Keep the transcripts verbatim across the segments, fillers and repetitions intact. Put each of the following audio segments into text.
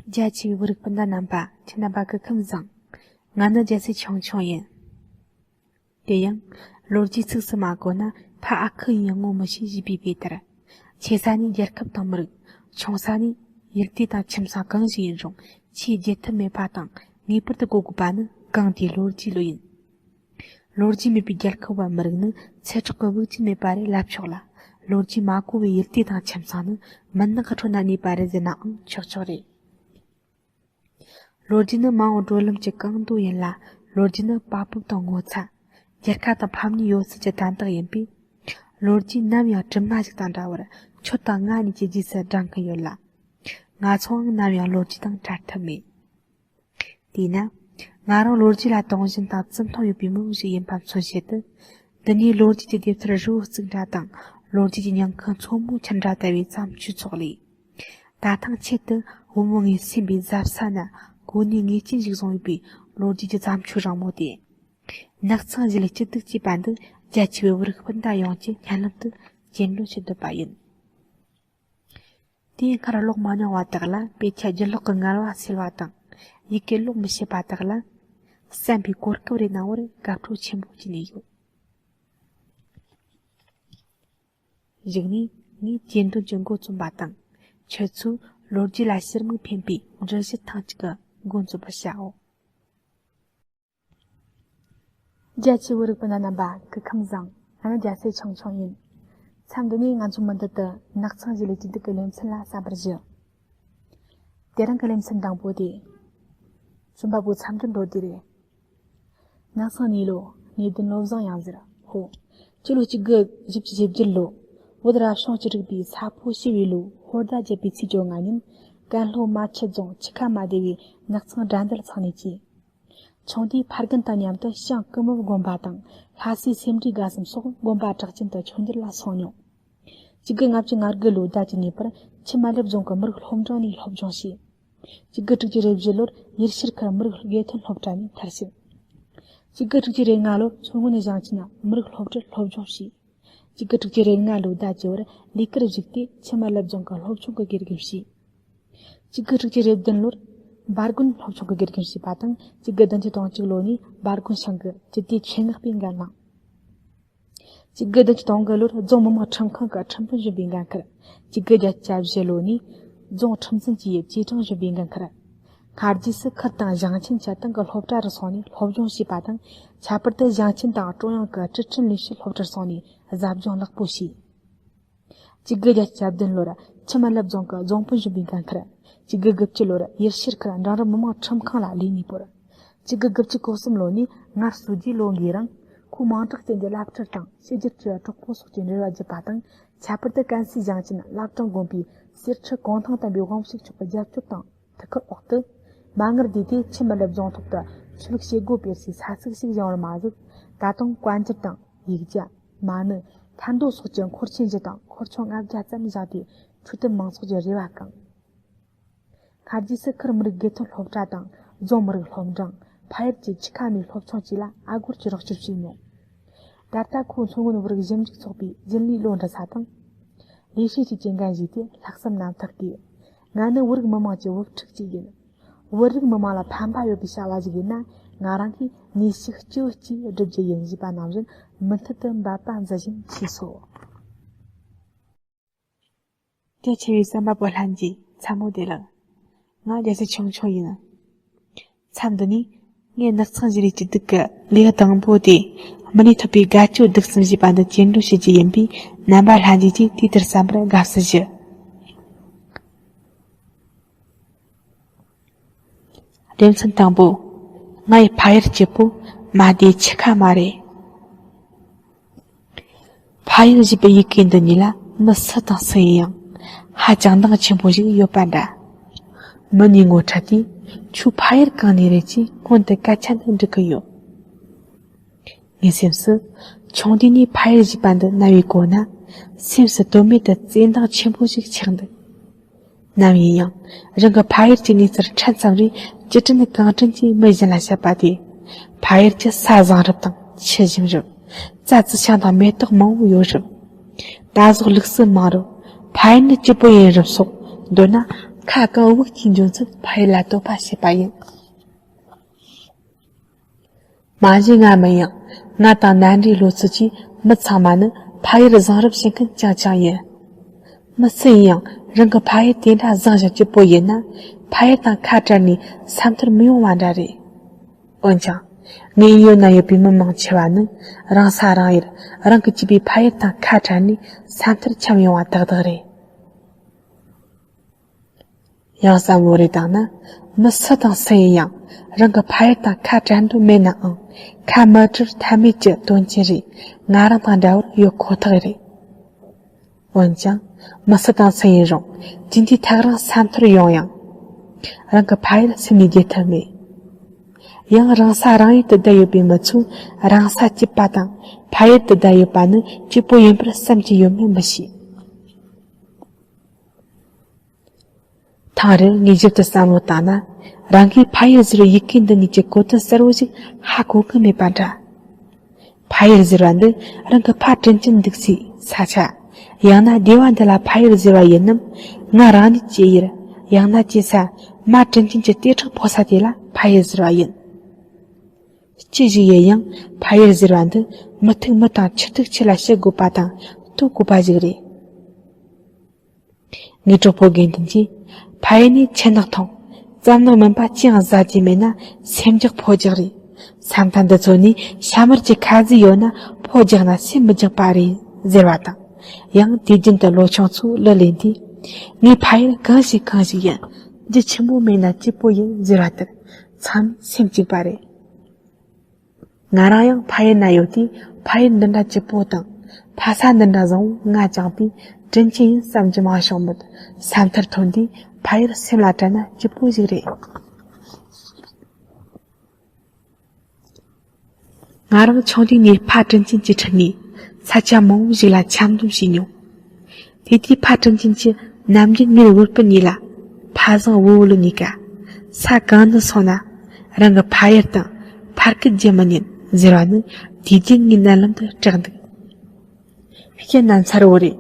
རྒྱ་ཆེ་བའི་བོད་རིགས་སྤུན་ཟླ་རྣམ་པ། ཁྱེད་རྣམ་པ་སྐུ་ཁམས་བཟང་། ང་ནི་རྒྱལ་སྲས་ཆུང་ཆུང་ཡིན། དེ་ཡང་། ལོ་རྒྱུས་ཚིགས་སུ་མ་གོ་ན་ཕ་ཨ་ཁུ་ཡིན་ཡང་ངོ་མི་ཤེས་ཞེས་པའི་དཔེ་ལྟར། ཆེ་ས་ནས་རྒྱལ་ཁབ་དང་མི་རིགས། ཆུང་ས་ནས་ཡུལ་སྡེ་དང་ཁྱིམ་ཚང་གང་ཞིག་ཡིན་རུང་ཆེས་བརྗེད་ཐབས་མེད་པ་དང་ངེས་པར་དུ་གོ་དགོས་པ་ནི་གང་དེའི་ལོ་རྒྱུས་ལོ་ཡིན། ལོ་རྒྱུས་མེད་པའི་རྒྱལ་ཁབ་བ་མི་རིགས་ནི་ཚེ་སྲོག་གི་དབུགས་ཅན་མེད་པ་རེད་ལབ་ཆོག་ལ། ལོ་རྒྱུས་མ་གོ་བའི་ཡུལ་སྡེ་དང་ཁྱིམ་ཚང་ནི་མུན་ནག་གི་ཁྲོད་ན་གནས་པ་རེད་ཟེར་ནའང་ཆོག་ཆོག་རེད། ལོ་རྒྱུས་ནི་མ་འོངས་བགྲོད་ལམ་གྱི་རྐང་རྡོ་ཡིན་ལ། ལོ་རྒྱུས་ནི་དཔའ་སྤོབས་དང་ངོ་ཚ། རྒྱལ་ཁ་དང་ཕམ་ཉེས་ཡོད་ཚད་ཀྱི་དན་རྟགས་ཡིན་པས། ལོ་རྒྱུས་ནམ་ཡང་གྲིབ་མ་ཞིག་དང་འདྲ་བར་ཁྱོད་དང་ང་གཉིས་ཀྱི་རྗེས་སུ་འབྲང་གི་ཡོད་ལ། ང་ཚོའང་ནམ་ཡང་ལོ་རྒྱུས་དང་བྲལ་ཐབས་མེད། དེས་ན། ང་རང་ལོ་རྒྱུས་ལ་དུང་ཞེན་དང་བརྩི་མཐོང་ཡོད་པའི་མི་ཞིག་ཡིན་པ་མཚོན་བྱེད་དུ། འདི་ནས་ལོ་རྒྱུས་ཀྱི་དེབ་ཐེར་རི་བོ་གཙུག་འདྲ་དང་ལོ་རྒྱུས་ཀྱི་ཉིང་ཁུ་མཚོ་མོ་ཆུ་འདྲ་ལྟ་བུའི་བརྩམས་ཆོས་ཚོགས་ལས། ད་ཐེངས་ཆེད་དུ་བུ་མོ་ངའི་སེམས་པའི་གཟབ་ས་ན་གོ་གནས་ངེས་ཅན་ཞིག་བཟུང་ཡོད་པའི་ལོ་རྒྱུས་ཀྱི་བརྩམས་ཆོས་རིང་མོ་དེ། ནགས་ཚང་གཞིས་ལུས་སྐྱིད་སྡུག་ཅེས་པ་འདི་རྒྱ་ཆེ་བའི་བོད་རིགས་སྤུན་ཟླ་ཡོངས་ཀྱི་སྙན་ལམ་དུ་སྤྱན་འདྲེན་ཞུ་འདོད་པ་ཡིན། དེའི་སྔར་ཀློག་མ་མྱོང་བ་དག་ལ་དཔེ་ཆ་རྒྱུད་ཀློག་གི་ངལ་བ་སེལ་བ་དང་། ཡི་གེ་ཀློག་མི་ཤེས་པ་དག་ལ་བསམ་པའི་གོ་སྐབས་རེ་གནང་བར་དགའ་སྤྲོ་ཆེན་པོ་བྱས་ནས་ཡོད། གཞུག་ནས་ངས་གྱེར་འདོན་གྱི་འགོ་རྩོམ་པ་དང་། ཁྱོད་ཚོས་ལོ་རྒྱུས་ལ་ཕྱིར་མིག་འཕེན་པའི་འགྲུལ་བཞུད་ཐེངས་གཅིག་གི་འགོ་འཛུགས་པར་བྱའོ། རྒྱ་ཆེ་བོད་རིགས་སྤུན་ཟླ་རྣམ་པ་སྐུ་ཁམས་བཟང་། ང་ནི་རྒྱལ་སྲས་ཆུང་ཆུང་ཡིན། མཚམས་འདི་ནས་ང་ཚོ་མུ་མཐུད་དུ་ནགས་ཚང་གཞིས་ལུས་སྐྱིད་སྡུག་གི་ལེ་ཚན་ལ་གསན་པར་ཞུ། དེ་རིང་གི་ལེ་ཚན་དང་པོ་དེ། རྩོམ་པ་པོའི་མཚམས་སྦྱོར་མདོར་བསྡུས་རེད། ནགས་ཚང་གནས་ལོ། གནས་བདུན་བློ་བཟང་ཡང་ཟེར་ཧོ། སྤྱི་ལོ་གཅིག་དགུ་བཞི་བཅུ་ཞེ་བརྒྱད་ལོ། བོད་རབ་བྱུང་བཅུ་དྲུག་པའི་ས་ཕོ་བྱི་བའི་ལོའི་ཧོར་ཟླ་བརྒྱད་པའི་ཚེས་བཅོ་ལྔ་ཉིན། ཀན་ལྷོ་རྨ་ཆུ་རྫོང་ཆུ་ཁ་མ་སྡེ་བའི་ནགས་ཚང་དགྲ་འདུལ་ཚང་ནས་སྐྱེས། ཆུང་དུས་ཕ་རྒན་དང་མཉམ་དུ་བྱང་ཀུ་མུད་དགོན་པ་དང་ལྷ་སའི་སེ་འབྲས་དགའ་གསུམ་སོགས་དགོན་པ་གྲགས་ཅན་དུ་ཆོས་འབྱོར་ལ་སོང་མྱོང་། གཅིག་དགུ་ལྔ་བཅུ་ང་དགུ་ལོའི་ཟླ་བཅུ་གཉིས་པར་ཆུ་དམར་ལེབ་རྫོང་གི་མི་རིགས་སློབ་འབྲིང་ནས་སློབ་སྦྱོང་བྱས། གཅིག་དགུ་དྲུག་ཅུ་རེ་བཞི་ལོར་ཡུལ་ཤུལ་ཁུལ་མི་རིགས་དགེ་ཐོན་སློབ་གྲྭ་ནས་མཐར་ཕྱིན། གཅིག་དགུ་དྲུག་ཅུ་རེ་ལྔ་ལོར་མཚོ་སྔོན་ཞིང་ཆེན་མི་རིགས་སློབ་གྲྭར་སློབ་སྦྱོང་བྱས། གཅིག་དགུ་དྲུག་ཅུ་རེ་ལྔ་ལོའི་ཟླ་བཅུ་བར་ལས་ཀར་ཞུགས་ཏེ་ཆུ་དམར་ལེབ་རྫོང་གི་སློབ་ཆུང་གི་དགེ་རྒན་བྱས། གཅིག་དགུ་དྲུག་ཅུ་རེ་བདུན་ལོར་འབར་དགོན་སློབ་ཆུང་གི་དགེ་རྒན་བྱས་པ་དང་། གཅིག་དགུ་བདུན་ཅུ་དོན་གཅིག་ལོ་ནས་འབར་དགོན་ཞིང་གི་སྤྱི་བདེ་ཆེད་མངགས་པའི་འགན་བླངས། གཅིག་དགུ་བདུན་ཅུ་དོན་དགུ་ལོར་རྫོང་མི་དམངས་ཁྲིམས་ཁང་གི་ཁྲིམས་དཔོན་གཞོན་པའི་འགན་འཁུར། གཅིག་དགུ་བརྒྱད་ཅུ་གྱ་བཞི་ལོ་ནས་རྫོང་ཁྲིམས་འཛིན་གྱི་ཆེད་ཀྲང་གཞོན་པའི་འགན་འཁུར། སྔ་རྗེས་སུ་ཁུལ་དང་ཞིང་ཆེན་སྤྱི་བཏང་གི་སློབ་གྲྭ་རུ་སོང་ནས་སློབ་སྦྱོང་བྱས་པ་དང་། ཁྱད་པར་དུ་ཞིང་ཆེན་དང་ཀྲུང་དབྱང་གི་ཀྲི་ཁྲིན་ལས་བྱེད་སློབ་གྲྭར་སོང་ནས་གཟབ་སྦྱོང་ལེགས་པོ་བྱས། གཅིག་དགུ་བརྒྱད་ཅུ་གྱ་བདུན་ལོར་ཆུ་དམར་ལེབ་རྫོང་གི་རྫོང་དཔོན་གཞོན་པའི་འགན་འཁུར། གཅིག་དགུ་དགུ་བཅུ་ལོར་ཡུལ་ཤུལ་ཁུལ་འབྲིང་རིམ་མི་དམངས་ཁྲིམས་ཁང་ལ་ལས་གནས་སྤོར། གཅིག་དགུ་དགུ་བཅུ་གོ་གསུམ་ལོ་ནས་ངལ་གསོ་རྗེས་ལོ་འགའི་རིང་། ཁོས་མིང་གྲགས་ཅན་གྱི་བླ་སྤྲུལ་དང་ཕྱི་རྒྱལ་གྱི་གྲོགས་པོ་སོགས་ཀྱི་འབྲེལ་བ་བརྒྱུད་པ་དང་། ཁྱད་པར་དུ་ཀན་སུའུ་ཞིང་ཆེན་བླ་བྲང་དགོན་པའི་གསེར་ཁྲི་གུང་ཐང་བསྟན་པའི་དབང་ཕྱུག་མཆོག་གི་རྒྱབ་སྐྱོར་དང་ཐུགས་ཁུར་འོག་ཏུ། མ་དངུལ་བསྡུས་ཏེ་ཆུ་དམར་ལེབ་རྫོང་ཐོག་ཏུ་ཆོས་ལུགས་བྱེད་སྒོ་སྤེལ་སའི་ས་ཚིགས་ཤིག་བཞེངས་པར་མ་ཟད། ད་དུང་བཀའ་འགྱུར་དང་ཡིག་བརྒྱ། མ་ཎི། མཐའ་འདུལ་སོགས་ཀྱི་འཁོར་ཆེན་བཞི་དང་འཁོར་ཆུང་ལྔ་བརྒྱ་ཙམ་བཞེངས་ཏེ་ཆོས་དད་མང་ཚོགས་ཀྱི་རེ་བ་བསྐངས། སྔ་རྗེས་སུ་ཁུལ་མི་རིགས་དགེ་ཐོན་སློབ་གྲྭ་དང་རྫོང་མི་རིགས་སློབ་འབྲིང་། ཕ་ཡུལ་གྱི་ཆུ་ཁ་མའི་སློབ་ཆུང་བཅས་ལ་ཨ་སྒོར་གྱི་རོགས་སྐྱོར་བྱས་མྱོང་། ད་ལྟ་ཁོ་མཚོ་སྔོན་བོད་རིགས་ཞིབ་འཇུག་ཚོགས་པའི་རྒྱུན་ལས་བློ་འདྲི་ས་དང་། ལས་བྱེད་ཅིག་གི་འགན་བཞེས་ཏེ་ལྷག་བསམ་རྣམ་དག་གིས། ང་ནི་བོད་རིགས་མི་དམངས་ཀྱི་བུ་ཕྲུག་ཅིག་ཡིན། བོད་རིགས་མི་དམངས་ལ་ཕན་པ་ཡོད་པའི་བྱ་བ་ཞིག་ཡིན་ན། ང་རང་གིས་ནུས་ཤུགས་སྤྱི་ཡོད་ཀྱིས་བསྒྲུབ་རྒྱུ་ཡིན་ཞེས་པ་ནང་བཞིན་མུ་མཐུད་དུ་འབད་པ་མཛད་བཞིན་མཆིས་སོ། རྒྱ་ཆེ་བའི་བསམ་པ་པོ་ལྷན་རྒྱས་ཚ་མོ་བདེ་ལེགས། ང་རྒྱལ་སྲས་ཆུང་ཆུང་ཡིན། མཚམས་འདི་ནས་ངས་ནགས་ཚང་གཞིས་ལུས་སྐྱིད་སྡུག་གི་ལེའུ་དང་པོ་དེ། མི་ནས་ཐོབ་པའི་དགའ་སྐྱོ་སྡུག་གསུམ་ཞེས་པ་འདི་སྙན་སྒྲོན་ཞུ་རྒྱུ་ཡིན་པས། རྣམ་པ་ལྷན་རྒྱས་ཀྱིས་དེ་ལྟར་གསན་པར་དགའ་བསུ་ཞུ། སྡེ་ཚན་དང་པོ། ང་ཡི་ཕ་ཡུལ་གྱི་བུ། རྨ་སྡེ་ཆུ་ཁ་མ་རེད། ཕ་ཡུལ་ཞེས་པའི་ཡི་གེ་འདི་ཉིད་ལ་མི་སུ་དང་སུ་ཡིན་ཡང་ཧ་ཅང་འདང་ཆེན་པོ་ཞིག་ཡོད་པ་འདྲ། མི་ནས་ངོ་འཕྲད་དུས་ཁྱོད་ཕ་ཡུལ་གང་ནས་རེད་ཅེས་སྔོན་དུ་སྐད་ཆ་འདི་འདྲི་གི་ཡོད། ངའི་སེམས་སུ། ཆུང་དུས་ནས་ཕ་ཡུལ་ཞེས་པ་འདི་རྣ་བས་གོ་ན། སེམས་སུ་དོན་མེད་དུ་བརྩེ་འདང་ཆེན་པོ་ཞིག་ཆགས་འདུག་ནམ་ཡིན་ཡང་། རང་གི་ཕ་ཡུལ་གྱི་གནས་ཚུལ་ཕྲན་ཙམ་རེ་ཅི་དྲན་གང་དྲན་གྱིས་མི་གཞན་ལ་བཤད་པ་དེ། ཕ་ཡུལ་གྱི་ས་བཟང་རབས་དང་ཆུ་ཞིམ་རབས། རྩྭ་རྩི་ཤིང་དང་མེ་ཏོག་མང་པོ་ཡོད་རབས། ད་གཟོད་ལུགས་སྲོལ་མང་རབས། ཕ་ཡུལ་ནི་སྐྱིད་པོ་ཡིན་རབས་སོགས། མདོར་ན། ཁ་གང་དབུགས་ཀྱིས་འཇོན་ཚུལ་ཕ་ཡུལ་ལ་དོད་པ་བྱེད་པ་ཡིན། མ་གཞི་ང་མིན་ཡང་། ང་དང་ནཱ་འདྲའི་ལོ་ཚོད་ཀྱི་མི་ཚང་མ་ནི་ཕ་ཡུལ་བཟང་རབས་བྱེད་མཁན་རྐྱང་རྐྱང་ཡིན། མི་སུ་ཡིན་ཡང་རང་གི་ཕ་ཡུལ་དེ་འདྲ་བཟང་ཞིང་སྐྱིད་པོ་ཡིན་ན། ཕ་ཡུལ་དང་ཁ་བྲལ་ནས་ས་མཐར་མི་ཡོང་བ་འདྲ་རེད། འོན་ཀྱང་། ངའི་ཡུལ་ན་ཡོད་པའི་མི་མང་ཆེ་བ་ནི་རང་ས་རང་ཡུལ། རང་གི་སྐྱིད་པའི་ཕ་ཡུལ་དང་ཁ་བྲལ་ནས་ས་མཐར་འཁྱམས་ཡོང་བ་ཏག་ཏག་རེད། ཡང་བསམ་བློ་རེ་བཏང་ན། མི་སུ་དང་སུ་ཡིན་ཡང་རང་གི་ཕ་ཡུལ་དང་ཁ་བྲལ་འདོད་མེད་ནའང་། ཁ་མི་བྲལ་ཐབས་མེད་ཀྱི་དོན་ཆེན་རེད། ང་རང་དང་འདྲ་བར་ཡོད་ཁོ་ཐག་རེད། འོན་ཀྱང་། མི་སུ་དང་སུ་ཡིན་རུང་། ཅི་འདྲའི་ཐག་རིང་ས་མཐར་ཡོང་ཡང་། རང་གི་ཕ་ཡུལ་སེམས་ནས་བརྗེད་ཐབས་མེད། ཡང་རང་ས་རང་ཡུལ་དུ་བསྡད་ཡོད་པའི་མི་ཚོས་རང་ས་སྐྱིད་པ་དང་ཕ་ཡུལ་དུ་བསྡད་ཡོད་པ་ནི་སྐྱིད་པོ་ཡིན་པར་བསམ་གྱི་ཡོད་མེད་མི་ཤེས། ཐེངས་རེར་ངས་ཞིབ་ཏུ་བསམ་བློ་བཏང་ན། རང་གིས་ཕ་ཡུལ་ཟེར་བའི་ཡི་གེ་འདི་གཉིས་ཀྱི་གོ་དོན་གསལ་བོ་ཞིག་ཧ་གོ་གི་མེད་པ་འདྲ། ཕ་ཡུལ་ཟེར་བ་འདི་རང་གི་ཕ་དྲིན་ཅན་འདུག་སའི་ས་ཆ། ཡང་ན་སྡེ་བ་འདི་ལ་ཕ་ཡུལ་ཟེར་བ་ཡིན་ནམ། ང་རང་ཉིད་ཀྱི་ཡུལ། ཡང་ན་སྐྱེས་ས། མ་དྲིན་ཅན་གྱི་ལྟེ་ཁྲག་ཕོག་ས་དེ་ལ་ཕ་ཡུལ་ཟེར་བ་ཡིན། ཅི་ཞིག་ཡིན་ཡང་ཕ་ཡུལ་ཟེར་བ་འདི་མི་ཐུག་མི་དང་ཆི་ཐུག་ཆི་ལ་བཤད་དགོས་པ་དང་ལྟོས་དགོས་པ་ཞིག་རེད། ངའི་གྲོགས་པོ་དགེ་འདུན་གྱིས། ཕ་ཡུལ་ནས་ཆུ་ནག་འཐུང་། རྩྭ་ནག་མིན་པ་ཅི་ཡང་ཟ་རྒྱུ་མེད་ན་སེམས་རྒྱག་ཕོ་རྒྱག་རེད། ས་མཐའ་འདི་ཚོ་ནས་ཤ་མར་གྱི་ཁ་ཟས་ཡོད་ན་ཕོ་རྒྱག་ན་སེམས་མི་རྒྱག་པ་རེད་ཟེར་བ་དང་། ཡང་དུས་རྒྱུན་དུ་ལོ་ཆུང་ཚོས་གླུ་ལེན་དུས། ངའི་ཕ་ཡུལ་གང་ཞིག་གང་ཞིག་ཡིན། རྒྱུ་ཆེན་པོ་མེད་ན་སྐྱིད་པོ་ཡིན་ཟེར་བ་ལྟར་ཚང་མས་སེམས་གཅིག་པ་རེད། ང་རང་ཡང་ཕ་ཡུལ་ན་ཡོད་དུས་ཕ་ཡུལ་འདི་འདྲ་སྐྱིད་པོ་དང་། ཕ་ས་འདི་འདྲ་བཟང་བོ་ང་བཅངས་པས་དྲིན་ཆེན་ཡིན་བསམ་གྱི་མ་བྱུང་མོད། ས་མཐར་ཐོན་དུས་ཕ་ཡུལ་སེམས་ལ་དྲན་ན་སྐྱིད་པོ་ཞིག་རེད། ང་རང་ཆུང་དུས་ནས་ཕ་དྲིན་ཅན་གྱི་ཁྲིད་ནས་ས་ཆ་མང་བོ་ཞིག་ལ་འཁྱམས་སྡོམ་བྱས་མྱོང་། དེ་དུས་ཕ་དྲིན་ཅན་གྱིས་ནམ་རྒྱུན་ངའི་བུ་སྤུན་གཉིས་ལ། ཕ་བཟང་བུ་བུ་ལོན་གཉིས་ཀ། ས་གང་དུ་སོང་ན། རང་གི་ཕ་ཡུལ་དང་ཕ་སྐད་རྒྱག་མི་ཉན་ཟེར་བ་ནི་དུས་རྒྱུན་ངའི་མནལ་ལམ་དུ་སྐྲག་འདུག། སྤྱིར་ན་མཚར་བོ་རེད།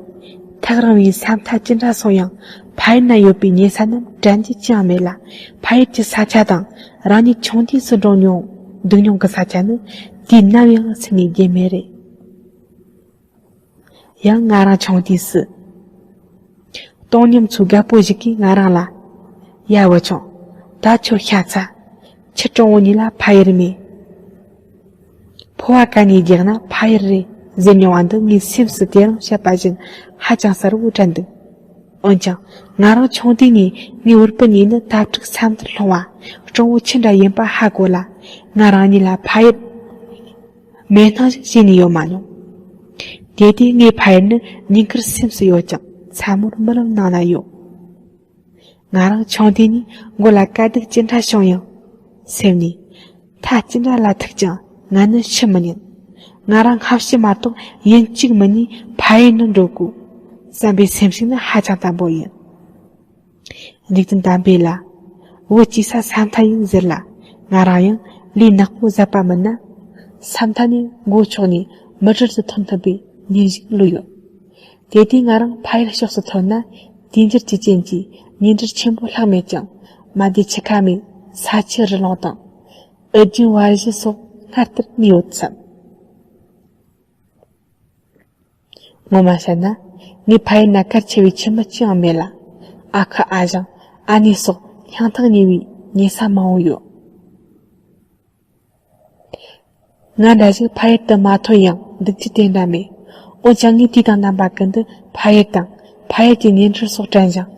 ཐག་རིང་བའི་ས་མཐའ་ཅི་འདྲ་སོང་ཡང་ཕ་ཡུལ་ན་ཡོད་པའི་ཉེ་ས་རྣམས་དྲན་རྒྱུ་ཅི་ཡང་མེད་ལ། ཕ་ཡུལ་གྱི་ས་ཆ་དང་རང་ཉིད་ཆུང་དུས་སུ་འགྲོ་མྱོང་སྡོད་མྱོང་གི་ས་ཆ་ནི་དུས་ནམ་ཡང་སེམས་ནས་བརྗེད་མེད་རེད། ཡང་ང་རང་ཆུང་དུས་སུ། སྟོང་ཉམས་ཚོའི་རྒད་པོ་ཞིག་གིས་ང་རང་ལ། ཡ་བུ་ཆུང་། ད་ཁྱོད་ཤ་ཚ། ཁྱི་གྲོང་བོ་གཉིས་ལ་ཕ་ཡུལ་མེད། ཕོ་བ་ག་ནས་རྒྱག་ན་ཕ་ཡུལ་རེད་ཟེར་མྱོང་བ་འདི་ངའི་སེམས་སུ་དེ་རིང་བཤད་པ་བཞིན་ཧ་ཅང་གསལ་བོ་དྲན་འདུག། འོན་ཀྱང་ང་རང་ཆུང་དུས་ནས་ངའི་བུ་སྤུན་གཉིས་ནི་དྭ་ཕྲུག་ས་མཐར་ལྷུང་བ་གྲོང་བོ་ཆུ་འདྲ་ཡིན་པ་ཧ་གོ་ལ། ང་རང་ཉིད་ལ་ཕ་ཡུལ་མེད་སྣང་ཞིག་བྱས་ནས་ཡོད་མ་མྱོང་། དེ་དུས་ངའི་ཕ་ཡུལ་ནི་ཉིན་དཀར་སེམས་སུ་ཡོད་ཀྱང་མཚན་མོར་རྨི་ལམ་ནང་ན་ཡོད། ང་རང་ཆུང་དུས་ནས་མགོ་ལ་དཀའ་སྡུག་ཅི་འདྲ་བྱུང་ཡང་། སེམས་ནས། མཐའ་ཅི་འདྲ་ལ་ཐུག་ཀྱང་ང་ནི་ཤི་མི་ཉན། ང་རང་སྔ་ཕྱི་མ་གཏོགས་ཡིན་གཅིག་མིན་གཉིས་ཕ་ཡུལ་ནང་འགྲོ་དགོས། བསམ་པའི་སེམས་ཤིག་ནི་ཧ་ཅང་དམ་པོ་ཡིན། འཇིག་རྟེན་དམ་པས་ལ། བུ་སྐྱེས་ས་ས་མཐའ་ཡིན་ཟེར་ལ། ང་རང་ཡང་ལུས་ནག་པོ་ཟད་པ་མིན་ན། ས་མཐའ་ནས་མགོ་ཕྱོགས་ནས་མི་གྲལ་དུ་ཐོན་ཐུབ་པའི་ཉིན་ཞིག་ལུས་ཡོད། དེ་དུས་ང་རང་ཕ་ཡུལ་ཕྱོགས་སུ་ཐོན་ན། དུས་འགྱུར་གྱི་རྐྱེན་གྱིས་ཉིན་གྲལ་ཆེན་པོ་ལྷག་མེད་ཀྱང་། མ་དེ་ཆུ་ཁ་མའི་ས་ཆུ་རི་ལུང་དང་། ཨུ་རྒྱན་བར་གཞི་སོགས་སྔར་ལྟར་གནས་ཡོད་བསམ། ངོ་མ་བཤད་ན། ངའི་ཕ་ཡུལ་ན་གལ་ཆེ་བའི་ཁྱིམ་མི་ཅི་ཡང་མེད་ལ། ཨ་ཁུ་ཨ་ཞང་ཨ་ནེ་སོགས་སྙིང་ཐག་ཉེ་བའི་ཉེ་ས་མང་བོ་ཡོད། ང་འདྲ་ཞིག་ཕ་ཡུལ་དུ་མ་ཐོན་ཡང་སྡུག་ཅི་དེ་འདྲ་མེད། འོན་ཀྱང་ངས་དུས་དང་རྣམ་པ་ཀུན་ཏུ་ཕ་ཡུལ་དང་ཕ་ཡུལ་གྱི་ཉིན་གྲལ་སོགས་དྲན་ཞིང་།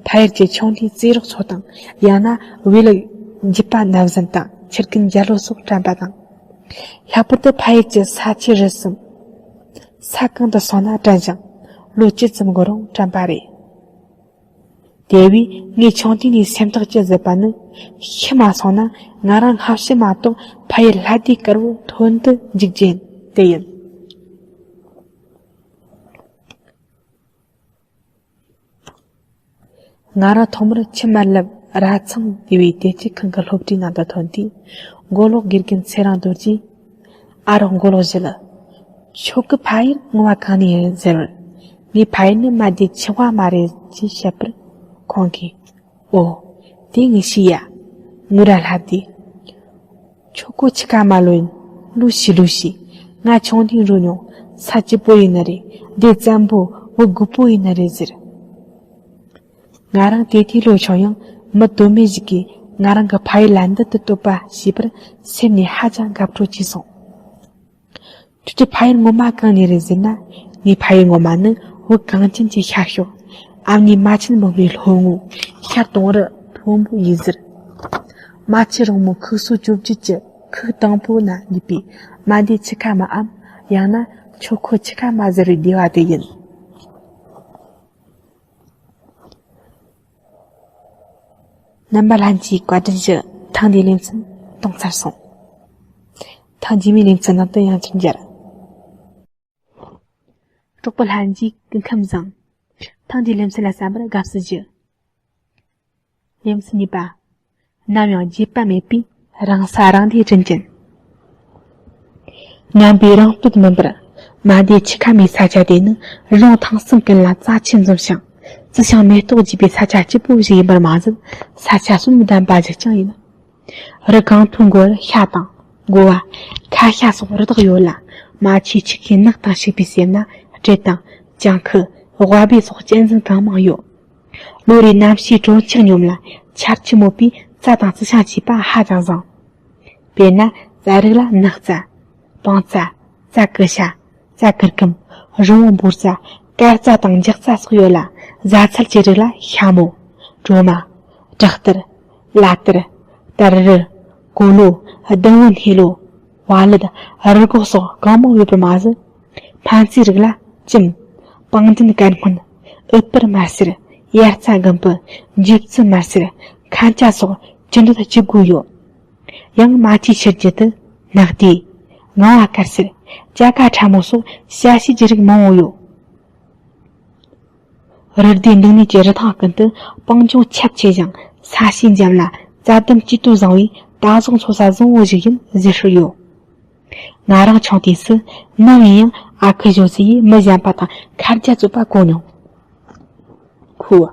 ཕ་ཡུལ་གྱི་ཆུང་དུས་རྩེད་རོགས་ཚོ་དང་། ཡང་ན་བོད་ལུགས་འགྱིད་པ་ནམ་ཟན་དང་ཁྱི་རྒན་རྒྱ་ལོ་སོགས་དྲན་པ་དང་། ལྷག་པར་དུ་ཕ་ཡུལ་གྱི་ས་ཆུ་རི་གསུམ། ས་གང་དུ་སོང་ན་དྲན་ཞིང་། ལོ་བཅུ་ཙམ་འགོར་རུང་དྲན་པ་རེད། དེ་བས་ངས་ཆུང་དུས་ནས་སེམས་ཐག་བཅད་ཟིན་པ་ནི། ཤི་མ་སོང་ན་ང་རང་སྔ་ཕྱི་མ་གཏོགས་ཕ་ཡུལ་ལྷ་སྡེ་དཀར་བོ་ཐོན་དུ་འཇུག་རྒྱུ་དེ་ཡིན། ང་རང་ཐོག་མར་ཆུ་དམར་ལེབ་ར་ཚང་སྡེ་བའི་བདེ་སྐྱིད་ཁང་གི་སློབ་གྲྭའི་ནང་དུ་ཐོན་དུས། མགོ་ལོག་དགེ་རྒན་ཚེ་རིང་རྡོ་རྗེས། ཨ་རོགས་མགོ་ལོག་བཞི་ལ། ཁྱོད་ཀྱི་ཕ་ཡུལ་ངོ་མ་གང་ནས་ཡིན་ཟེར་བར། ངའི་ཕ་ཡུལ་ནི་མ་སྡེ་ཆུ་དབང་མ་རེད་ཅེས་བཤད་པར། ཁོང་གིས། ཨོ། དེ་ངས་ཤེས་ཡ། ངུ་ར་ལྷ་དེ། ཁྱོད་ཁོ་ཆི་ཁ་མ་ལོ་ཡིན། ལོ་ཤི་ལོ་ཤི། ང་ཆུང་དུས་འགྲོ་མྱོང་། ས་སྐྱིད་པོ་ཡིན་ནི་རེད། བདེ་བཙན་པོ་བུ་རྒོད་པོ་ཡིན་ནི་རེད་ཟེར། ང་རང་དེ་དུས་ལོ་ཆུང་ཡང་མི་དོན་མེད་ཞིག་གིས་ང་རང་གི་ཕ་ཡུལ་ལ་འདི་ལྟར་བསྟོད་པ་བྱས་པར་སེམས་ནས་ཧ་ཅང་དགའ་སྤྲོ་སྐྱེས་སོང་། ཁྱོད་ཀྱི་ཕ་ཡུལ་ངོ་མ་གང་ནས་རེད་ཟེར་ན། ངའི་ཕ་ཡུལ་ངོ་མ་ནི་བོད་གངས་ཅན་གྱི་ཤར་ཕྱོགས། ཨ་མྱེས་རྨ་ཆེན་སྦོམ་པའི་ལྷོ་ངོས་ཤར་དུང་རི་མཐོན་པོ་ཡིན་ཟེར། རྨ་ཆུ་རིང་མོ་ཁུག་སོ་བཅོ་བརྒྱད་ཀྱི་ཁུག་དང་པོ་ན་ཡོད་པའི་མ་འདས་ཆུ་ཁ་མའམ། ཡང་ན་ཆོས་འཁོར་ཆུ་ཁ་མ་ཟེར་བའི་སྡེ་བ་དེ་ཡིན། རྣམ་པ་ལྷན་རྒྱས་བཀའ་དྲིན་ཞུ། ཐེངས་འདིའི་ལེ་ཚན་གཏོང་ཚར་སོང་། ཐེངས་རྗེས་མའི་ལེ་ཚན་ནང་དུ་ཡང་བསྐྱར་མཇལ། གྲོགས་པོ་ལྷན་རྒྱས་སྐུ་ཁམས་བཟང་། ཐེངས་འདིའི་ལེ་ཚན་ལ་གསན་པར་དགའ་བསུ་ཞུ། ལེ་ཚན་གཉིས་པ། ནམ་ཡང་བརྗེད་པ་མེད་པའི་རང་ས་རང་སྡེ་དྲིན་ཅན། ངན་པས་རང་བསྟོད་མིན་པར། མ་འདས་ཆུ་ཁ་མའི་ས་ཆ་དེ་ནི་རྫོང་ཐང་གསུམ་ཀུན་ལ་རྩ་ཆེན་འཛོམས་ཤིང་། རྩི་ཤིང་མེ་ཏོག་རྒྱས་པའི་ས་ཆ་སྐྱིད་པོ་ཞིག་ཡིན་པར་མ་ཟད། ས་ཆ་གསོན་ལྡན་པ་ཞིག་ཀྱང་ཡིན། རི་གང་མཐོའི་མགོར་ཤ་དང་དགོ་བ། ཁ་ཤ་སོགས་རི་དྭགས་ཡོད་ལ། རྨ་ཆུའི་ཆུ་ཁའི་ནགས་དང་བྱུག་པའི་གསེབ་ན་སྤྲེལ་དང་། སྤྱང་ཁུ། ཝ་སྦེ་སོགས་གཅན་གཟན་གང་མང་ཡོད། ལོ་རེའི་གནམ་གཤིས་དྲོན་ཆུ་སྙོམས་ལ་ཆར་ཆུ་མོད་པས་རྩྭ་དང་རྩི་ཤིང་སྐྱེས་པ་ཧ་ཅང་བཟང་། དཔེར་ན་རྩྭ་རིགས་ལ་ནགས་རྩྭ། སྤང་རྩྭ། རྩྭ་ཀུ་ཤ། རྩྭ་ཀུར་ཀུམ། རོང་བོ་འབོར་རྩྭ། དཀར་རྩྭ་དང་འཇག་རྩྭ་སོགས་ཡོད་ལ། བཟའ་ཚྭ་ཆུ་རིགས་ལ་ཤ་མོ། གྲོ་མ། དྲག་ཏུར། ལ་ཏུར། དར་རུ། གོ་ལོ། སྡང་བོ། སྣེ་ལོ། བ་ལུད། རུ་སྒོག་སོགས་གང་མང་ཡོད་པར་མ་ཟད། སྨན་རྩིས་རིགས་ལ་གྱིམ། སྤང་ལྗོན་དཀར་སྔོན། ཨུཏྤལ་དམར་སེར། དབྱར་རྩྭ་སྒམ་པུ། འཇིབ་རྩི་དམར་སེར། མཁན་ཆ་སོགས་ཅི་འདོད་ཅི་དགོས་ཡོད། ཡང་རྨ་ཆུའི་ཕྱི་རྒྱུད་དུ་ནག་དེ། ངང་བ་དཀར་སེར། ཅ་ཀ་ཁྲ་མོ་སོགས་ཞ་ཤི་ཅི་རིགས་མང་བོ་ཡོད། རི་སྡེ་འདི་ནས་ཀྱི་རི་ཐང་ཀུན་ཏུ་སྤང་ལྗོངས་ཁྱབ་ཆེ་ཞིང་ས་གཤིས་འཇམ་ལ་རྩྭ་ལྡུམ་སྐྱིད་དོ་བཟང་བས་ད་གཟོད་འཚོ་ས་བཟང་བོ་ཞིག་ཡིན་ཟེར་སྲོལ་ཡོད། ང་རང་ཆུང་དུས་སུ་ནམ་ཡིན་ཡང་ཨ་ཁུ་ཇོ་སི་ཡིས་མི་གཞན་པ་དང་ཁ་རྒྱ་རྩོད་པ་གོ་མྱོང་། ཁོས།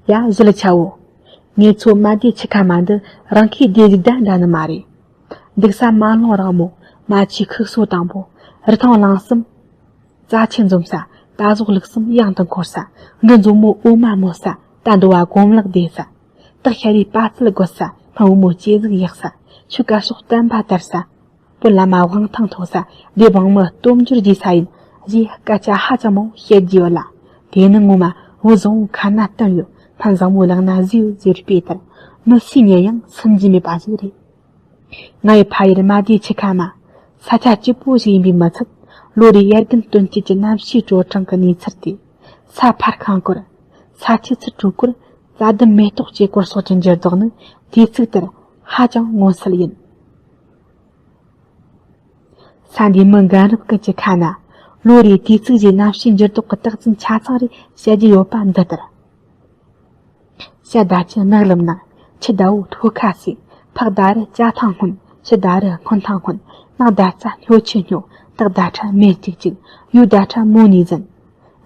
ཡ་གཞི་ལ་ཆ་བོ། ངེད་ཚོ་མ་སྡེ་ཆུ་ཁ་མ་འདི་རང་ཁའི་སྡེ་ཟིག་ད་འདྲ་ནི་མ་རེད། འདུག་ས་མ་ལྷུང་རིང་མོ། རྨ་ཆུའི་ཁུག་སོ་དང་པོ། རི་ཐང་གླིང་གསུམ། རྩ་ཆེན་འཛོམས་ས། ད་གཟོད་ལུག་གསུམ་གཡང་དུ་འཁོར་ས། འབྲུ་མཛོ་མོ་འོ་མ་རྨོ་ས། རྟ་འདོ་བ་གོམ་ལག་བདེ་ས། སྟག་ཤ་རའི་པ་ཙལ་རྒོད་ས། སྨན་བུ་མོ་སྐྱེ་གཟུགས་ཡག་ས། ཆུ་དཀར་ཕྱོགས་བསྟན་པ་དར་ས། བོད་བླ་མ་དབང་ཐང་མཐོ་ས། སྡེ་འབངས་མི་སྟོབས་འབྱོར་རྒྱས་ས་ཡིན། ཞེས་སྐད་ཆ་ཧ་ཅང་མང་བོ་བཤད་རྒྱུ་ཡོད་ལ། དེ་ནི་ངོ་མ་བུ་བཟང་བོ་ཁ་ན་སྟོན་ཡོད། སྨན་བཟང་བོ་ལག་ན་བཟོས་ཡོད་ཟེར་བའི་དཔེ་ལྟར། མི་སུའི་ཉན་ཡང་སུན་རྒྱུ་མེད་པ་ཞིག་རེད། ང་ཡི་ཕ་ཡུལ་རྨ་སྡེ་ཆུ་ཁ་མ། ས་ཆ་སྐྱིད་པོ་ཞིག་ཡིན་པས་མི་ཚད། ལོ་རེའི་དབྱར་དགུན་སྟོན་དཀྱིལ་གྱི་གནམ་གཤིས་དྲོ་གྲང་གི་གནས་ཚུལ་དེ། ས་ཕར་ཁང་སྐོར། ས་ཆུ་ཚུར་བྲོ་སྐོར། རྩྭ་ལྡུམ་མེ་ཏོག་སྐྱེ་སྐོར་སོགས་ཀྱི་འགྱུར་ལྡོག་ནི་དུས་ཚིགས་ལྟར་ཧ་ཅང་མངོན་གསལ་ཡིན། ས་འདིའི་མི་འགའ་རབས་ཀུན་གྱི་ཁ་ན། ལོ་རེའི་དུས་ཚིགས་ཀྱི་གནམ་གཤིས་འགྱུར་ལྡོག་གི་རྟགས་མཚན་ཆ་ཚང་རེ་བཤད་རྒྱུ་ཡོད་པ་འདི་ལྟར། ཤ་ཟླ་ཆུ་ནགས་ལམ་ནག་ཆུ་ཟླ་བོ་ཐོ་ཁ་སེ། ཕག་ཟླ་རུ་ཅ་ཐང་སྔོན། ཆུ་ཟླ་རུ་སྔོན་ཐང་སྔོན། ནག་ཟླ་རྩྭ་སྨྱོ་ཆུ་སྨྱོ། སྟག་ཟླ་ཁྲ་མེ་གཅིག་གཅིག་ཡོས་ཟླ་ཁྲ་མོ་ནས་ཟིན།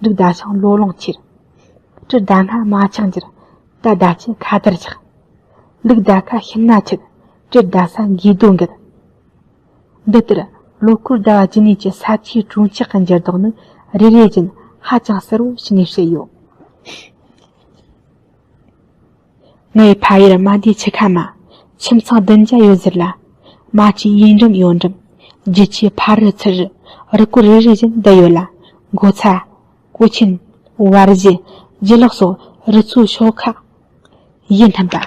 འབྲུག་ཟླ་ཤིང་ལོ་ལོང་ཁྱེར། སྤྲི་ཟླ་སྔ་མ་ཆག་འགྱུར། རྟ་ཟླ་ཆུ་ཁ་དར་ཆག་ལུག་ཟླ་ཁ་ཤིང་ན་ཆག་སྤྲེལ་ཟླ་ས་འགྱིས་རྡོ་འགུལ། འདི་ལྟར་ལོ་འཁོར་ཟླ་བ་བཅུ་གཉིས་ཀྱི་ས་ཆའི་གྲོང་ཆག་གི་འགྱུར་ལྡོག་ནི་རེ་རེ་བཞིན་ཧ་ཅང་གསལ་བོ་ཞིག་ངས་བཤད་ཡོད། ངའི་ཕ་ཡུལ་རྨ་སྡེ་ཆུ་ཁ་མ། ཁྱིམ་ཚང་བདུན་བརྒྱ་ཡོད་ཟེར་ལ། རྨ་ཆུའི་ཡུལ་འགྲམ་ཡོངས་འགྲམ། རྒྱུ་ཆའི་ཕ་རི་ཚུ་རི། རི་སྐོར་རེ་རེ་བཞིན་བསྡུས་ཡོད་ལ། མགོ་ཚ། ཀོ་ཆེན། བར་གཞི། རྒྱུ་ལོག་སོགས་རི་ཚོའི་ཤོག་ཁག་ཡིད་སྨོན་པ།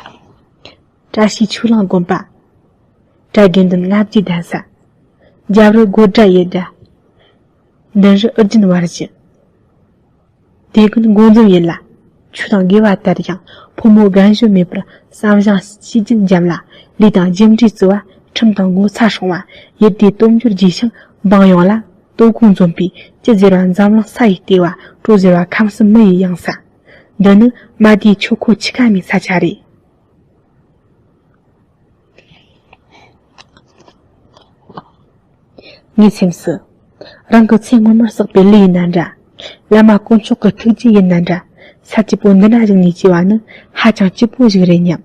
བཀྲ་ཤིས་ཆོས་གླིང་དགོན་པ། བཀྲ་དགེ་འདུན་ལྔ་བརྒྱའི་གདན་ས། རྒྱབ་རི་སྒོ་འདྲ་ཡེ་འདྲ། མདུན་རི་ཨུ་རྒྱན་བར་གཞི། དེ་ཀུན་སྒོ་འཛོམས་ཡིན་ལ། ཆོས་དང་དགེ་བ་དར་ཡང་ཕོ་མོ་རྒན་གཞོན་མེད་པར་བསམ་བཞིན་བྱས་རྒྱུན་འཇམ་ལ། ལས་དང་རྒྱུ་འབྲས་བརྩི་བ་ཁྲིམས་དང་ངོ་ཚ་སྲུང་བ་ཡུལ་སྡེའི་སྟོབས་འབྱོར་རྒྱས་ཤིང་འབངས་ཡོངས་ལ་དོ་དགོང་འཛོམས་པའི་སྤྱི་ཟེར་བ་འཛམ་གླིང་ས་ཡི་ལྟེ་བ། གྲོ་ཟེར་བ་ཁམས་གསུམ་མི་ཡི་གཡང་ས། འདི་ནི་རྨ་སྡེའི་ཆོས་འཁོར་ཆུ་ཁ་མའི་ས་ཆ་རེད། ངའི་སེམས་སུ། རང་གི་ཚེ་སྔོན་མར་བསགས་པའི་ལས་ཡིན་ན་འདྲ། བླ་མ་དཀོན་མཆོག་གི་ཐུགས་རྗེ་ཡིན་ན་འདྲ། ས་སྐྱིད་པོ་འདི་འདྲ་ཞིག་ནས་སྐྱེ་བ་ནི་ཧ་ཅང་སྐྱིད་པོ་ཞིག་རེད་སྙམ།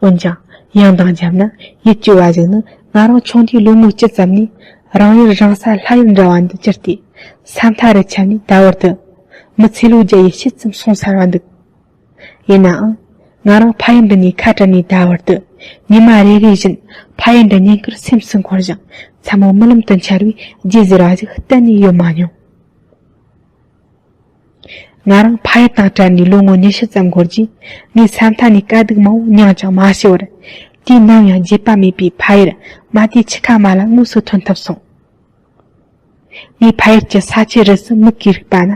འོན་ཀྱང་ཡང་འདང་བརྒྱབ་ན་ཡིད་སྐྱོ་བ་ཞིག་ནི། ང་རང་ཆུང་དུས་ལོ་ངོ་བཅུ་ཙམ་ནས་རང་ཡུལ་རང་ས་ལྷ་ཡུལ་འདྲ་བ་འདི་གྱུར་ཏེ། ས་མཐའ་རུ་ཁྱབ་ནས་ད་བར་དུ་མི་ཚེ་ལོ་བརྒྱ་ཡི་ཕྱེད་ཙམ་སོང་ཚར་བ་འདུག། ཡིན་ནའང་། ང་རང་ཕ་ཡུལ་འདི་ནས་ཁ་བྲལ་ནས་ད་བར་དུ། ཉི་མ་རེ་རེ་བཞིན་ཕ་ཡུལ་འདི་ཉིན་དཀར་སེམས་སུ་འཁོར་ཞིང་། མཚན་མོ་རྨི་ལམ་དུ་འཆར་བའི་རྗེས་ཟེར་བ་ཞིག་གཏན་ནས་ཡོད་མ་མྱོང་། ང་རང་ཕ་ཡུལ་དང་བྲལ་ནས་ལོ་ངོ་ཉི་ཤུ་ཙམ་འགོར་རྗེས། ངས་ས་མཐའ་ནས་དཀའ་སྡུག་མང་བོ་མྱངས་ཀྱང་མ་ཤི་བར། དུས་ནམ་ཡང་བརྗེད་པ་མེད་པའི་ཕ་ཡུལ་མ་དེ་འཆི་ཁ་མ་ལ་དངོས་སུ་ཐོན་ཐུབ་སོང་། ངའི་ཕ་ཡུལ་གྱི་ས་ཆའི་རི་སུ་མིག་གིས་རིག་པ་ན།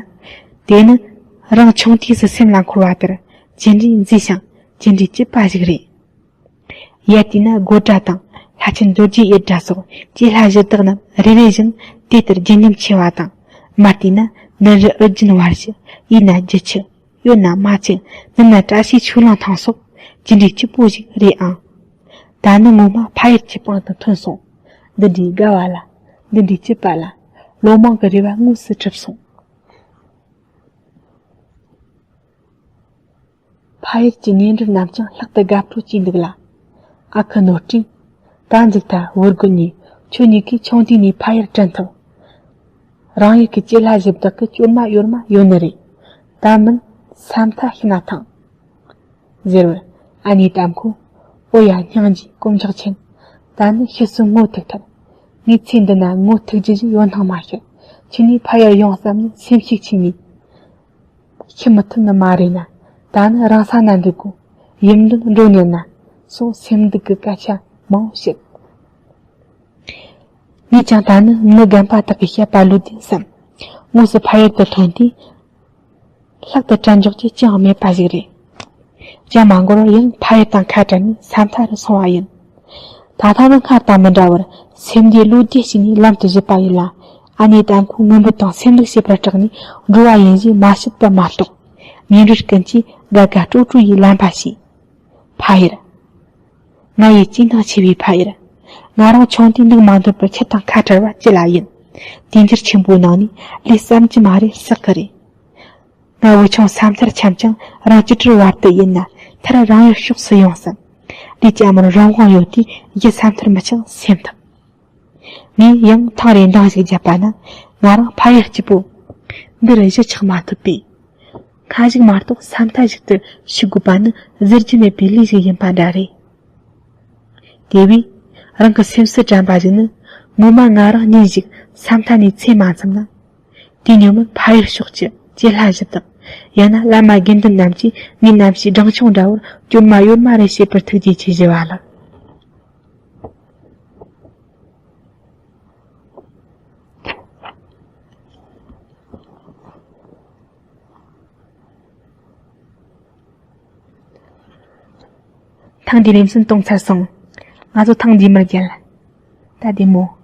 དེ་ནི་རང་ཆུང་དུས་སུ་སེམས་ལ་འཁོར་བ་ལྟར་ཇི་འདྲའི་མཛེས་ཤིང་ཇི་འདྲའི་སྐྱིད་པ་ཞིག་རེད། ཡར་བལྟས་ན་དགོད་སྒྲ་དང་ལྷ་ཆེན་རྡོ་རྗེ་གཡུ་སྒྲ་སོགས་སྐྱེས་ལྷ་གཞི་བདག་རྣམས་རེ་རེ་བཞིན་དེ་ལྟར་རྒྱུན་འབྲུམ་ཆེ་བ་དང་། མར་བལྟས་ན་ནུབ་རི་ཨུ་རྒྱན་བར་ཞི། གཡས་ན་རྒྱུ་ཆུ། གཡོན་ན་རྨ་ཆུ། སྣུམ་ན་བཀྲ་ཤིས་ཆོས་གླིང་ཐང་སོགས་ཇི་འདྲའི་སྐྱིད་པོ་ཞིག་རེད་ཨང་། ད་ནི་ངོ་མ་ཕ་ཡུལ་གྱི་པང་དུ་ཐོན་སོང་། འདི་འདྲའི་དགའ་བ་ལ། འདི་འདྲའི་སྐྱིད་པ་ལ། ལོ་མང་གི་རེ་བ་དངོས་སུ་གྲུབ་སོང་། ཕ་ཡུལ་གྱི་ཉེ་འབྲེལ་རྣམས་ཀྱང་ལྷག་ཏུ་དགའ་སྤྲོ་སྐྱེས་འདུག་ལ། ཨ་ཁུ་ནོར་སྤྲིན། ད་འཛུགས་ཐལ་བུ་རྒོད་གཉིས། ཁྱོད་གཉིས་ཀས་ཆུང་དུས་ནས་ཕ་ཡུལ་དྲན་ཐུབ། རང་ཡུལ་གྱི་སྐྱེས་ལྷ་གཞི་བདག་གི་སྐྱོར་མ་གཡོར་མ་ཡོད་ནི་རེད། ད་མིན་ས་མཐའ་ཤི་ན་ཐང་། ཟེར་བར་ཨ་ནེ་དམ་ཁོས། ཨོ་ཡ་སྙིང་རྗེ་དཀོན་མཆོག་མཁྱེན། ད་ནི་ཤི་སོང་ངོ་ཐུག་ཐལ། ངའི་ཚེ་འདི་ན་ངོ་ཐུག་རྒྱུ་ཞིག་ཡོད་སྣང་མ་ཤར། ཁྱེད་གཉིས་ཕ་ཡུལ་ཡོང་བསམ་ནས་སེམས་ཤུགས་ཆེ་ནས། ཤི་མི་ཐུབ་ནི་མ་རེད་ན། ད་ནི་རང་ས་ན་འདུག་གོ། ཡུམ་མདུན་འགྲོ་ཉན་ན། སོགས་སེམས་སྡུག་གི་སྐད་ཆ་མང་བོ་བཤད། ངས་ཀྱང་ད་ནི་མི་རྒན་པ་དག་གི་བཤད་པ་ལོས་ཏེ་བསམ། དངོས་སུ་ཕ་ཡུལ་དུ་ཐོན་དུས། ལྷག་ཏུ་དྲན་འཇོག་རྒྱུ་ཅི་ཡང་མེད་པ་ཞིག་རེད། ཅང་མ་འགོར་བར་ཡང་ཕ་ཡུལ་དང་ཁ་བྲལ་ནས་ས་མཐའ་རུ་སོང་བ་ཡིན། ད་ལྟ་ནི་སྔར་དང་མི་འདྲ་བར་སེམས་བདེ་བློ་བདེ་བྱས་ནས་ལམ་དུ་བཞུད་པ་ཡིན་ལ། ཨ་ནེ་དམ་ཁོས་ངུ་འབོད་དང་སེམས་སྡུག་བྱེད་པར་སྐྲག་ནས་འགྲོ་བ་ཡིན་ཞེས་མ་བཤད་པ་མ་གཏོགས། ཉེ་འབྲེལ་ཀུན་གྱིས་དགའ་དགའ་སྤྲོ་སྤྲོ་ཡིས་ལན་པ་བྱས། ཕ་ཡུལ། ང་ཡི་སྐྱིད་སྣང་ཆེ་བའི་ཕ་ཡུལ། ང་རང་ཆུང་དུས་ནུག་མ་འདོད་པར་ཁྱེད་དང་ཁ་བྲལ་བ་ཅི་ལ་ཡིན། དུས་འགྱུར་ཆེན་པོའི་ནང་ནས་ལས་བསམ་གྱི་མ་རེད་བསགས་ཀྱི་རེད། ང་བུ་ཆུང་ས་མཐར་འཁྱམས་ཀྱང་རང་སྐྱིད་བྲལ་བར་དུ་ཡིན་ན་མཐར་རང་ཡུལ་ཕྱོགས་སུ་ཡོང་བསམ། ལས་ཀྱི་ཨ་མར་རང་དབང་ཡོད་དུས་རྒྱུ་ས་མཐར་མི་ཆགས་སེམས་ཐག་ངས་ཡང་ཐེངས་རེ་འདང་ཞིག་བརྒྱབ་པ་ན། ང་རང་ཕ་ཡུལ་སྐྱིད་པོ་འདི་རུ་གཞིས་ཆགས་མ་ཐུབ་པས། ཁ་ཞིག་མ་གཏོགས་ས་མཐའ་ཞིག་ཏུ་ཤི་དགོས་པ་ནི་བཟོད་རྒྱུ་མེད་པའི་ལས་ཞིག་ཡིན་པ་འདྲ་རེད། དེ་བས་རང་གི་སེམས་སུ་དྲན་པ་ཞིག་ནི། ངོ་མ་ང་རང་ཉིན་ཞིག་ས་མཐའ་ནས་ཚེ་མ་མཚམས་ན། དེ་ཉིན་མིན་ཕ་ཡུལ་ཕྱོགས་ཀྱི་སྐྱེས་ལྷ་གཞི་བདག་ཡང་ན་བླ་མ་དགེ་འདུན་རྣམས་ཀྱིས་ངའི་རྣམ་ཤེས་སྦྲང་ཆུང་འདྲ་བོར་སྐྱོར་མ་གཡོར་མ་རེ་བྱེད་པར་ཐུགས་རྗེ་ཆེ་ཞུ་བ་ལགས། ཐེངས་འདིའི་ལེ་ཚན་གཏོང་ཚར་སོང་། ང་ཚོ་ཐེངས་རྗེས་མར་མཇལ། ད་བདེ་མོ།